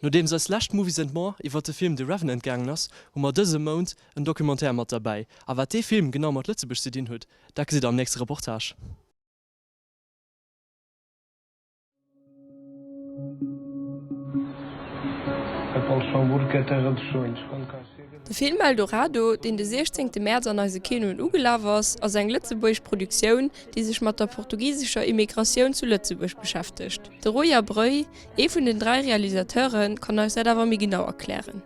Nodeems eis lescht Movies and More iwwert de Film The Revenant gaangen ass, hu mer dëse Mount en Documentaire mat derbäi. A wat dee Film genau mat Lëtzebuerg ze dinn huet, dat gesitt der am nächste Reportage. De Film Eldorado, deen de 16 Mäerz an eise Kinoen ugelaf ass, ass eng lëtzebuergesch Produktioun, déi sech mat der portugisescher Immigratioun zu Lëtzebuerg beschäftegt. De Roy Abreu, ee vun den 3 Realisateuren, kann eis dat awer méi genau erklären.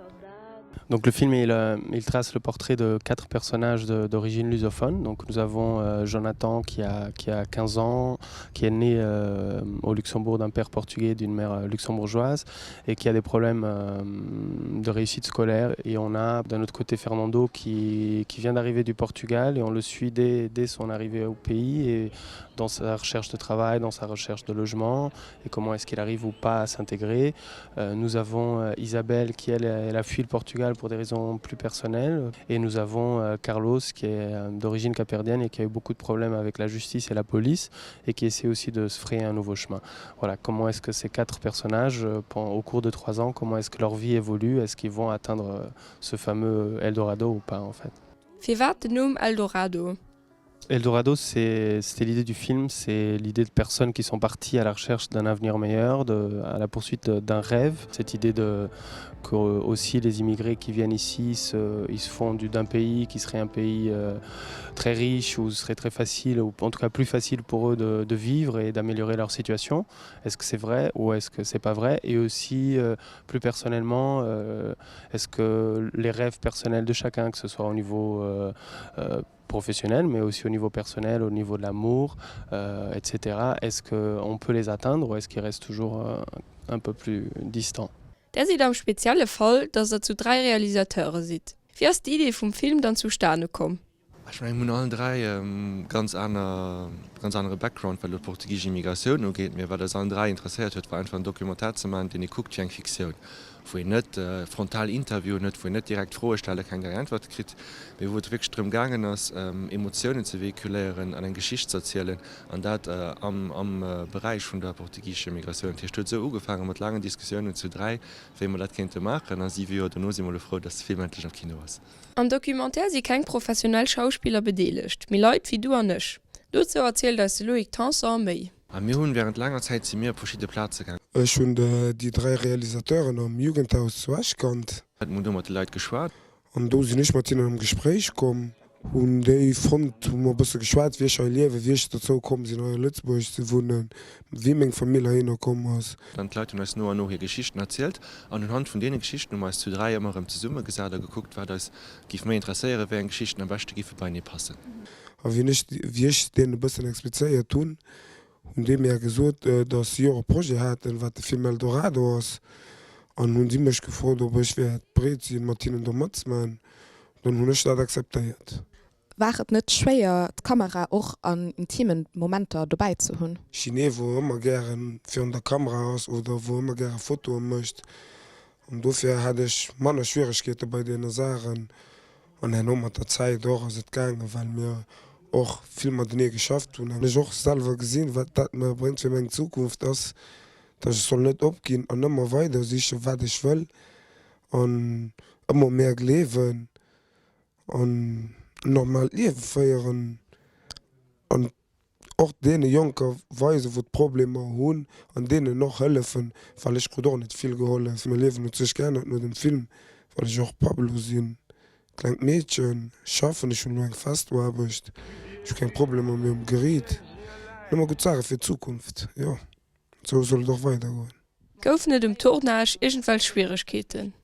Donc le film il, euh, il trace le portrait de quatre personnages d'origine lusophone. Donc nous avons euh, Jonathan qui a, qui a 15 ans, qui est né euh, au Luxembourg d'un père portugais d'une mère euh, luxembourgeoise et qui a des problèmes euh, de réussite scolaire. Et on a d'un autre côté Fernando qui, qui vient d'arriver du Portugal et on le suit dès, dès son arrivée au pays et dans sa recherche de travail, dans sa recherche de logement et comment est-ce qu'il arrive ou pas à s'intégrer. Euh, nous avons euh, Isabelle qui elle, elle a fui le Portugal pour des raisons plus personnelles et nous avons euh, Carlos qui est euh, d'origine caperdienne et qui a eu beaucoup de problèmes avec la justice et la police et qui essaie aussi de se frayer un nouveau chemin. Voilà comment est-ce que ces quatre personnages euh, au cours de trois ans, comment est-ce que leur vie évolue, est-ce qu'ils vont atteindre euh, ce fameux Eldorado ou pas en fait. Firwat den Numm Eldorado? Eldorado, c'était l'idée du film, c'est l'idée de personnes qui sont parties à la recherche d'un avenir meilleur, de, à la poursuite d'un rêve. Cette idée de que aussi les immigrés qui viennent ici se, ils se font d'un pays qui serait un pays euh, très riche où ce serait très facile ou en tout cas plus facile pour eux de, de vivre et d'améliorer leur situation. Est-ce que c'est vrai ou est-ce que c'est pas vrai Et aussi euh, plus personnellement, euh, est-ce que les rêves personnels de chacun, que ce soit au niveau euh, euh, professionnel, mais aussi au niveau personnel, au niveau de l'amour, euh, etc. Est-ce qu'on peut les atteindre ou est-ce qu'ils restent toujours euh, un peu plus distants? Där sidd am spezielle Fall, datt der zu 3 Realisateure sidd. Wéi ass d'Idee vum Film dann zustane komm? Ech mengen, mir hunn allen 3 ganz aner, ganz anere Background, wat elo d'portugisesch Immigratioun ugeet. Mee wat eis allen 3 interesséiert huet, war einfach en Documentaire ze maachen, deen ee kuckt wéi eng Fiktioun. wou een net frontal Interviewen huet, wou een net direkt Froe stellt a keng direkt Äntwerte kritt, mee wou et wierklech drëm gaangen ass, Emotiounen ze véhiculéieren an eng Geschicht ze erzielen, an dat am Beräich vun der portugisescher Migratioun. Dat heescht, et huet esou ugefaange mat laangen Diskussiounen zu 3, wéi mer dat kéinte maachen, a siwe Joer dono si mer elo frou, dass de Film endlech am Kino ass. Am Documentaire si keng professionell Schauspiller bedeelegt, mee Leit wéi du an ech. Dozou erzielt eis de Loïc Tanson méi. A mir hunn während laanger Zäit si mir op verschidde Plaze gaangen. Ech hunn déi 3 Realisateuren am Jugendhaus zu Esch kannt. Mir hunn do mat de Leit geschwat. An do sinn ech mat hinnen am Gespréich komm, hunn déi fonnt, hu mer e bësse geschwat, wéi ech hei liewen, wéi ech dozou komm sinn hei a Lëtzebuerg ze wunnen, wéi meng Famill heihinner komm ass. Dann d'Leit hunn eis no an no hir Geschichten erzielt an unhand vun deene Geschichten hu mer eis zu 3 ëmmer erëm zesummegesat a gekuckt, wat eis giff méi interesséieren, wéi eng Geschichten am beschte giffe beienee passen. A wéi ech, wéi ech deenen e bëssen explizéiert hunn, hunn déi mir gesot, datt si och e Projet haten, wat de Film Eldorado ass. An hunn si mech gefrot, ob ech wäert bereet sinn, mat hinnen do matzemaachen. Dann hunn ech dat akzeptéiert. War et net schwéier, d'Kamera och an intimen Momenter dobäi ze hunn? Ech sinn ee wou ëmmer gären virun der Kamera ass oder wou ëmmer gäre Fotoe mécht an dofir hat ech manner Schwieregkeete bei deene Saachen. An herno mat der Zäit och ass et gaangen, well mir och vill matenee geschafft hunn an ech och selwer gesinn, wat dat mer bréngt fir meng Zukunft ass, datt ech soll net opginn an ëmmer weider sichen, wat ech wëll an ëmmer u mär gleewen an en normaalt Liewe féieren an och deene Jonker weisen, wou d'Problemer hunn an deenen och hëllefen, well ech krut och net vill gehollef. Mäi Liewen huet sech geännert no dem Film, well ech och Papp elo sinn. Klengt Meedchen, schaffen, ech hunn elo eng fest Aarbecht, ech hu keng Problemer méi um Geriit. Nëmme gutt Saache fir d'Zukunft, jo, esou soll et och weidergoen. Goufen et um Tournage iergendwelch Schwieregkeeten?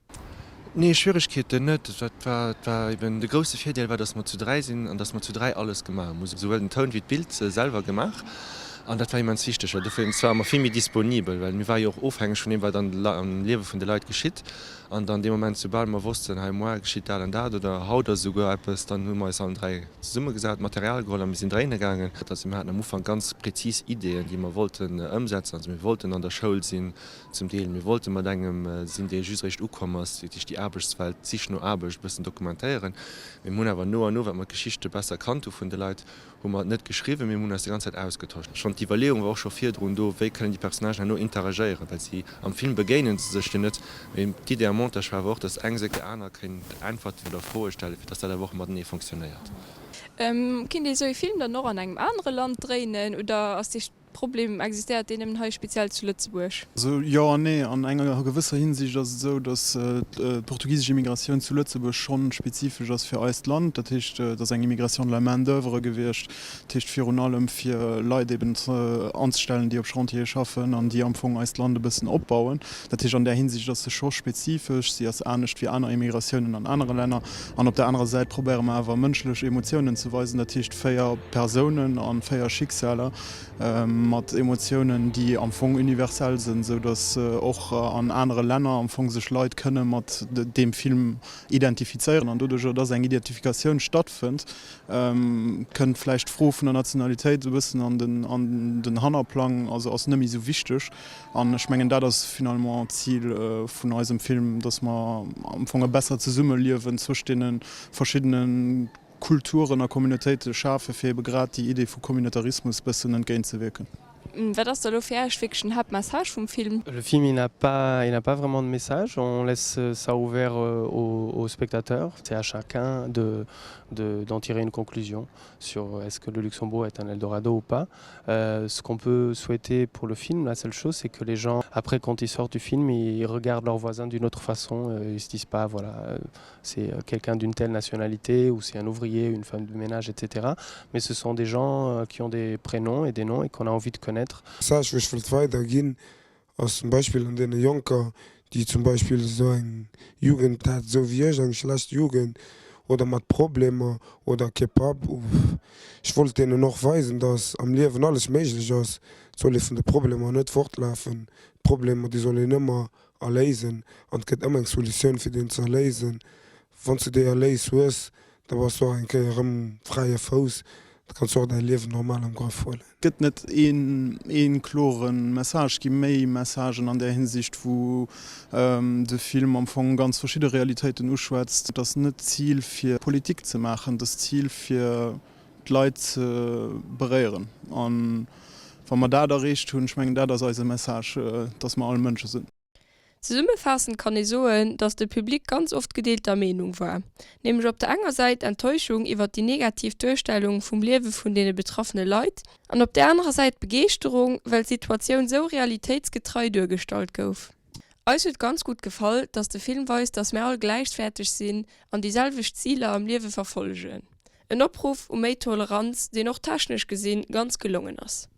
Nee, Schwieregkeeten net. Et war, et war eben de grousse Virdeel war, dass mer zu 3 sinn an dass mer zu 3 alles gemaach hunn. Mir hu souwuel den Toun wéi d'Bild selwer gemaach an dat war immens wichteg, well dofir war mer vill méi disponibel, well mir ware jo och ofhängeg vun deem, wat am Liewe vun de Leit geschitt. An dann dee Moment, soubal mer wossten, hei moar geschitt dat an dat oder haut ass esouguer eppes, dann hu mer eis allen 3 zesummegesat, Material geholl a mir sinn dréine gaangen. Also mir haten am Ufank ganz prezis Ideeën, déi mer wollten ëmsetzen. Also mir wollten an der Schoul sinn zum Deel, mir wollte mat engem sinn, dee just eréischt ukomm ass, dat heescht déi Aarbechtswelt, d'Sich no Aarbecht e bëssen dokumentéieren. Mee mir hunn awer no an no, wat mer d'Geschichte besser kannt hu vun de Leit, hu mer et net geschriwwen, mee mir hunn eis déi ganz Zäit ausgetosch. Schonn d'Iwwerleeung war och scho virdrun do, wéi kënnen déi Personnagen herno interagéieren, well si am Film begéinen se sech jo net. Mee d'Idee am Montage war awer och, datt eng Säit der aner kéint Äntwerten oder Froe stellen, fir datt dat awer och matenee fonctionnéiert. Kinnt ee sou ee Film dann och an engem anere Land dréinen oder ass dee Problem, existéiert deen nëmmen hei speziell zu Lëtzebuerg? Also jo an nee. An enger gewësser Hinsicht ass et esou, datt d'portugisesch Immigratioun zu Lëtzebuerg schonn spezifesch ass fir eist Land. Dat heescht, et ass eng Immigration de la main d'oeuvre gewiescht, dat heescht virun allem fir Leit eben anzestellen, déi op Chantiere schaffen an déi am Fong eist Land e bëssen opbauen. Dat heescht, an där Hinsicht ass se scho spezifesch. Si ass anescht wéi aner Immigratiounen an anere Länner. An op der anerer Säit probéiere mer awer mënschlech Emotiounen ze weisen, dat heescht 4 Persounen a 4 Schicksaler mat Emotiounen, déi am Fong universell sinn, sou datt och an anere Länner am Fong sech Leit kënne mat deem Film identifizéieren. An doduercher, datt eng Identifikatioun stattfënnt, kënnt vläicht d'Fro vun der Nationalitéit e bëssen an den Hannerplang, also ass net méi sou wichteg. An ech mengen, dat ass finalement d'Zil vun eisem Film, dass mer am Fong e bessert Zesummeliewen zwëscht deene verschiddene Kulturen a Communautéite schafen, fir ebe grad déi Idee vu Communautarismus bëssen entgéintzewierken. Wat ass da lo fir Äech wierklech den Haaptmessage vum Film? Le film il n'a pas, il n'a pas vraiment de message, on laisse ça ouvert aux spectateurs, c'est à chacun de, de, d'en tirer une conclusion sur est-ce que le Luxembourg est un Eldorado ou pas. Euh, ce qu'on peut souhaiter pour le film, la seule chose, c'est que les gens, après quand ils sortent du film, ils regardent leurs voisins d'une autre façon, euh, ils se disent pas voilà, euh, c'est euh, quelqu'un d'une telle nationalité ou c'est un ouvrier, une femme de ménage, etc. Mais ce sont des gens euh, qui ont des prénoms et des noms et qu'on a envie de connaître. Message wou ech wëllt weiderginn ass zum Beispill un deene Jonker, déi zum Beispill esou eng Jugend hat, esou wéi ech, eng schlecht Jugend oder mat Problemer oder kee Papp. Ech wollt deenen och weisen, dass am Liewen alles méiglech ass. Et soll ee vun de Problemer net fortlafen. D'Problemer, déi soll een ëmmer erléisen an et gëtt ëmmer eng Solutioun, fir deen ze erléisen. Wann s de déi erléis hues, da bass du och eng Kéier erëm fräie Fouss, da kanns du och däi Liewen normal am Grëff huelen. Et gëtt net een een klore Message, et gi méi Messagen an där Hinsicht, wou de Film am Fong ganz verschidde Realitéiten uschwätzt. Et ass net d'Zil fir Politik ze maachen, et ass d'Zil fir d'Leit ze beréieren. An wa mer dat erreecht hunn, ech mengen dat ass eise Message, dass mer all Mënsche sinn. Zesummefaassend kann ee soen, datt de Public ganz oft gedeelter Meenung war. Nämlech op der enger Säit Enttäuschung iwwert déi negativ Duerstellung vum Liewe vun deene betraffene Leit an op där anerer Säit Begeeschterung, well d'Situatioun sou realitéitsgetrei duergestallt gouf. Eis huet ganz gutt gefall, datt de Film weist, datt mär all gläichwäerteg sinn an déi selwecht Ziler am Liewe verfollegen. En Opruff u méi Toleranz, deen och technesch gesinn ganz gelongen ass.